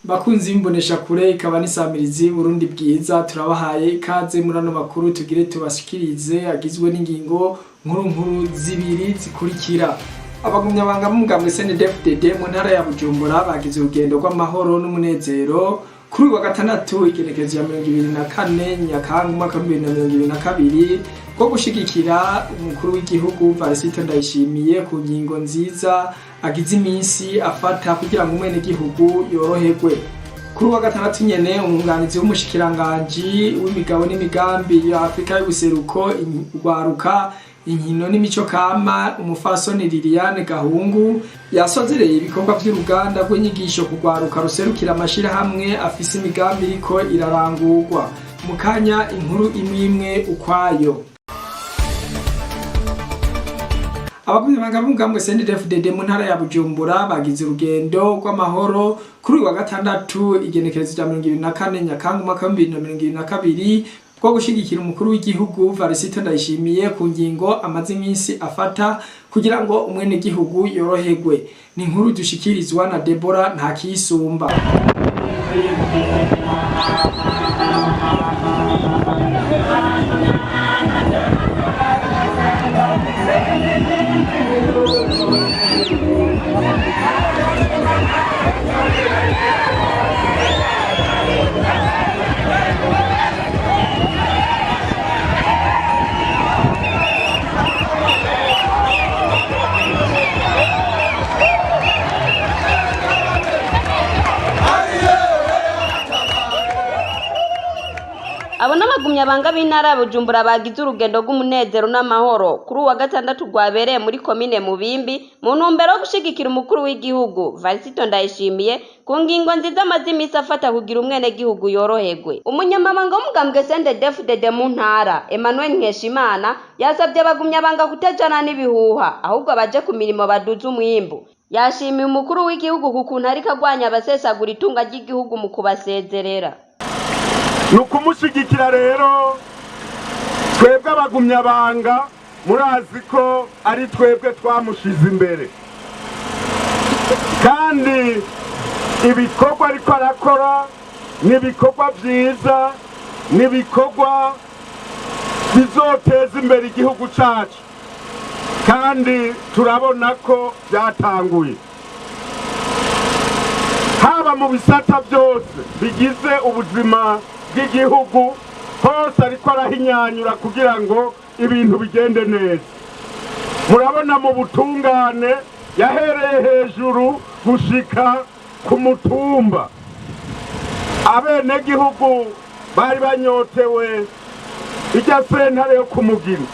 Bakunzi b'imboneshakure ikaba n'isamirizi Burundi bwiza, turabahaye ikaze muri ano makuru tugire tubashikirize, agizwe n'ingingo nkuru nkuru zibiri zikurikira. Abagumyabanga b'umugambwe CNDD-FDD mu ntara ya Bujumbura bagize urugendo rw'amahoro n'umunezero kuri uyu wa gatandatu, igenekerezo ya 24 Nyakanga umwaka wa 2022, rwo gushigikira umukuru w'igihugu Varisito Ndayishimiye ku ngingo nziza agize iminsi afata kugira ngo umwenegihugu yoroherwe. Kuri uwa gatandatu nyene, umwunganizi w'umushikiranganji w'imigabo n'imigambi ya Afrika y'ubuseruko, urwaruka, inkino n'imico kama, umufasoni Liliane Gahungu, yasozereye ibikorwa vy'uruganda rw'inyigisho ku rwaruka ruserukira amashirahamwe afise imigambi iriko irarangurwa. Mu kanya, inkuru imwe imwe ukwayo. Abagumyabanga b'umugambwe CNDD-FDD mu ntara ya Bujumbura bagize urugendo rw'amahoro kuri uyu wa gatandatu, igenekerezo rya 24 Nyakanga umwaka wa 2022, bwo gushigikira umukuru w'igihugu Varisito Ndayishimiye ku ngingo amaze iminsi afata kugira ngo umwenegihugu yoroherwe. Ni inkuru dushikirizwa na Debora Ntakisumba. Abo n'abagumyabanga b'intara ya Bujumbura bagize urugendo rw'umunezero n'amahoro kuri uwa gatandatu rwabereye muri komine Mubimbi mu ntumbero yo gushigikira umukuru w'igihugu Varisito Ndayishimiye ku ngingo nziza amaze iminsi afata kugira umwenegihugu yoroherwe. Umunyamabanga w'umugambwe CNDD-FDD mu ntara, Emmanuel Nkeshimana, yasabye abagumyabanga kutajana n'ibihuha, ahubwo baje ku mirimo baduze umwimbu. Yashimiye umukuru w'igihugu ku kuntu ariko agwanya abasesagura itunga ry'igihugu mu kubasezerera. Ni ukumushyigikira rero. Twebwe abagumyabanga murazi ko ari twebwe twamushize imbere, kandi ibikorwa ariko arakora ni ibikorwa byiza, ni ibikorwa bizoteza imbere igihugu cyacu, kandi turabona ko byatanguye haba mu bisata byose bigize ubuzima bw'igihugu hose, ariko arahinyanyura kugira ngo ibintu bigende neza. Murabona mu butungane yahereye hejuru gushika ku mutumba. Abenegihugu bari banyotewe ijya sentare yo kumugina,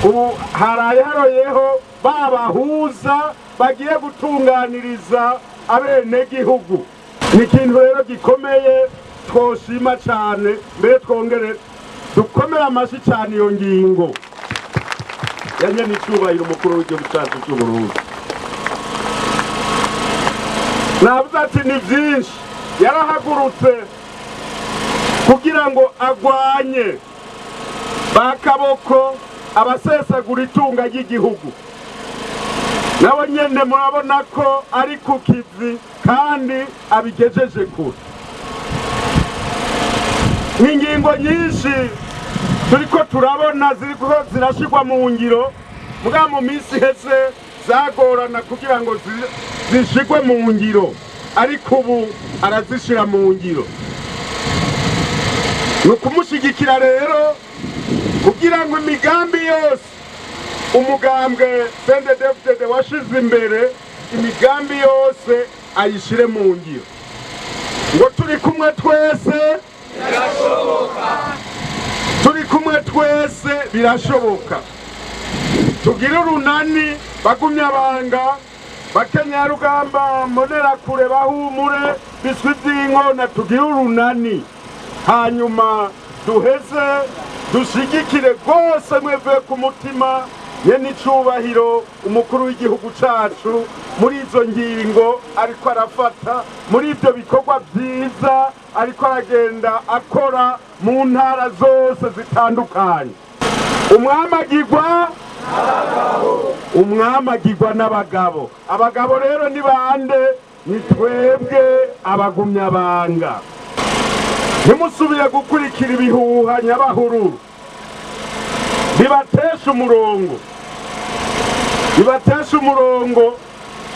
ubu haraye haroyeho babahuza bagiye gutunganiriza abenegihugu. Ni ikintu rero gikomeye twoshima cyane, mbere twongere dukomere amashyi cyane iyo ngingo ya nyenicubahiro umukuru w'igihugu cyacu cy'u Burundi. Navuze ati ni byinshi yarahagurutse kugira ngo agwanye bakaboko abasesagura itunga ry'igihugu. Nabo nyene murabona ko ari ku kivi kandi abigejeje kure. Ni ingingo nyinshi turiko turabona ziriko zirashirwa mu ngiro, mbwa mu minsi iheze zagorana kugira ngo zishirwe mu ngiro, ariko ubu arazishira mu ngiro. Ni ukumushyigikira rero kugira ngo imigambi yose umugambwe CNDD-FDD washize imbere, imigambi yose ayishire mu ngiro. Ngo turi kumwe twese birashoboka, turi kumwe twese birashoboka. Tugire urunani, bagumyabanga, bakenyarugamba, mbonerakure, bahumure, biswi by'inkona, tugire urunani, hanyuma duheze dushigikire rwose mwevuye ku mutima nyenicubahiro umukuru w'igihugu cacu muri izo ngingo ariko arafata, muri ibyo bikorwa byiza ariko aragenda akora mu ntara zose zitandukanye. Umwamagirwa n'abagabo. Abagabo rero ni bande? Ni twebwe abagumyabanga. Ntimusubire gukurikira ibihuha nyabahururu bibatesha umurongo, bibatesha umurongo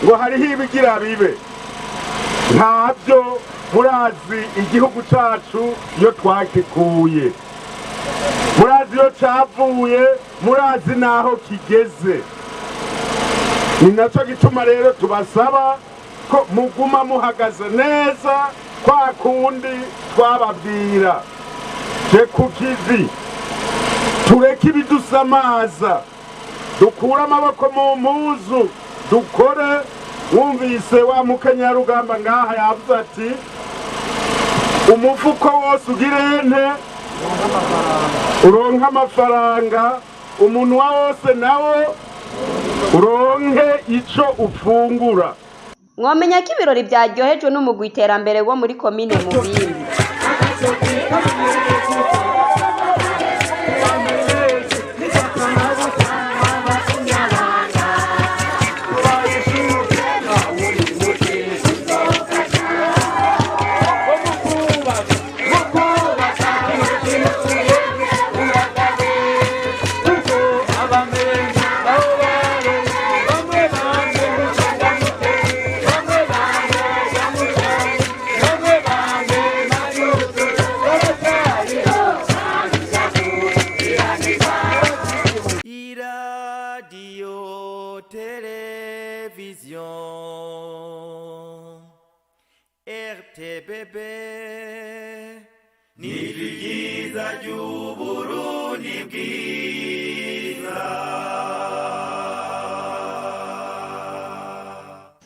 ngo hariho ibigira bibe. Ntabyo murazi. Igihugu cacu iyo twakikuye, murazi iyo cavuye, murazi n'aho kigeze. Ni nacyo gituma rero tubasaba ko muguma muhagaze neza kwa kundi twababwira. Je ku kivi, tureke ibidusamaza, dukure amaboko mu mpuzu, dukore. Wumvise wa mukenyarugamba ngaha yavuze ati: "Umufuko wose ugirente uronke amafaranga, umunwa wose nawo uronke ico ufungura." Mwomenya ko ibirori vyaryohejwe n'umugwi iterambere wo muri komine Mubimbi. Iradiyo televiziyo RTBB ni ryiza ry'Uburundi bwiza.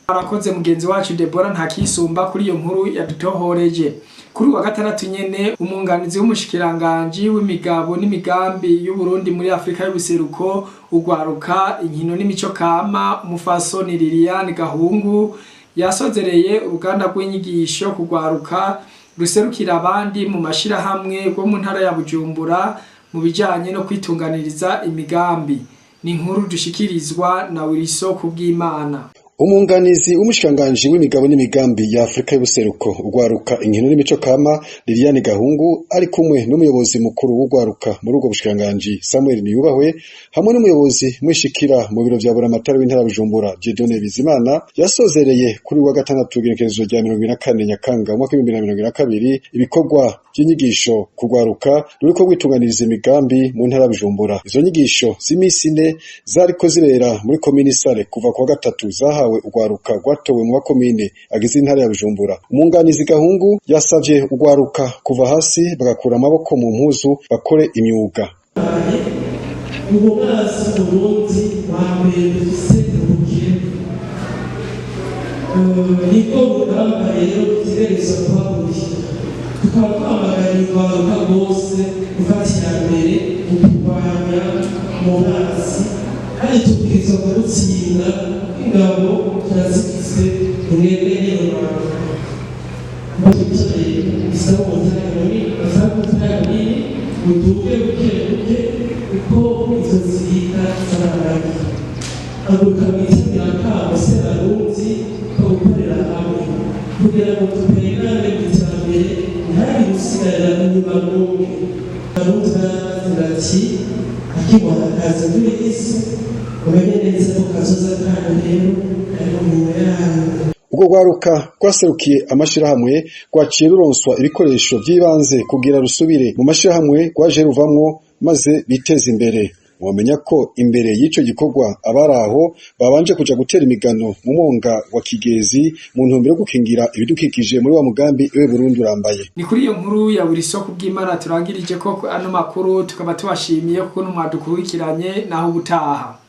Arakoze mugenzi wacu Debora Ntakisumba kuri iyo nkuru yadutohoreje. Kuri uwa gatandatu nyene, umwunganizi w'umushikiranganji w'imigabo n'imigambi y'Uburundi muri Afrika y'ubuseruko, ugwaruka, inkino n'imico kama, umufasoni Liliane Gahungu, yasozereye uruganda rw'inyigisho kugwaruka ruserukira abandi mu mashirahamwe rwo mu ntara ya Bujumbura mu bijanye no kwitunganiriza imigambi. Ni inkuru dushikirizwa na Wiliso Kubwimana. Umwunganizi w'umushikiranganji w'imigabo n'imigambi ya Afrika y'ubuseruko, ugwaruka, inkino n'imico kama, Liliane Gahungu, ari kumwe n'umuyobozi mukuru w'ugwaruka muri ubwo bushikiranganji, Samuel Niyubahwe, hamwe n'umuyobozi mwishikira mu biro vya Buramatari w'intara ya Bujumbura, Dieudonné Bizimana, yasozereye kuri wa gatandatu igenekerezo rya 24 Nyakanga umwaka 2022 ibikorwa vy'inyigisho kugwaruka ruriko rwitunganiriza imigambi mu ntara ya Bujumbura. Izo nyigisho z'imisi ine zariko zibera muri komini Sare kuva kuwa gatatu, zahawe ugwaruka rwatowe mu makomine agize intara ya Bujumbura. Umwunganizi Gahungu yasavye ugwaruka kuva hasi bagakura amaboko mu mpuzu, bakore imyuga. Uwo mwasi Burundi wa mbere dufise ubukene, nibwo rugamba rero dutegerezwa kuhagurukira, tukaba duhamagariye urwaruka rwose gufata iya mbere mu kurwanya umwansi, kandi tubwirizwa kumutsinda. Ingabo turazifise, mwebwe nyine rwanda twicaye, bisaba umutahe munini, bisaba umutahe munini, muduge buke buke kuko izo zirika z'abaragi. Haguruka mwitabira akamo se Barundi ko gukorera hamwe kugira ngo duterane mu iterambere, ntihagire usigarira inyuma n'umwe. Barundi barabaze bati: "Akibona akaza muri isi." Umenye neza ko kazoza kanyu rero kari mu minwe yanyu. Ubwo rwaruka rwaserukiye amashirahamwe rwaciye ruronswa ibikoresho vy'ibanze kugira rusubire mu mashirahamwe rwaje ruvamwo, maze biteze imbere. Mwomenya ko imbere y'ico gikorwa abari aho babanje kuja gutera imigano mu mwonga wa Kigezi mu ntumbero yo gukingira ibidukikije muri wa mugambi Ewe Burundi Urambaye. Ni kuri iyo nkuru ya buri soko bw'Imana turangirije ko ano makuru, tukaba tubashimiye kuko mwadukurikiranye. Naho ubutaha.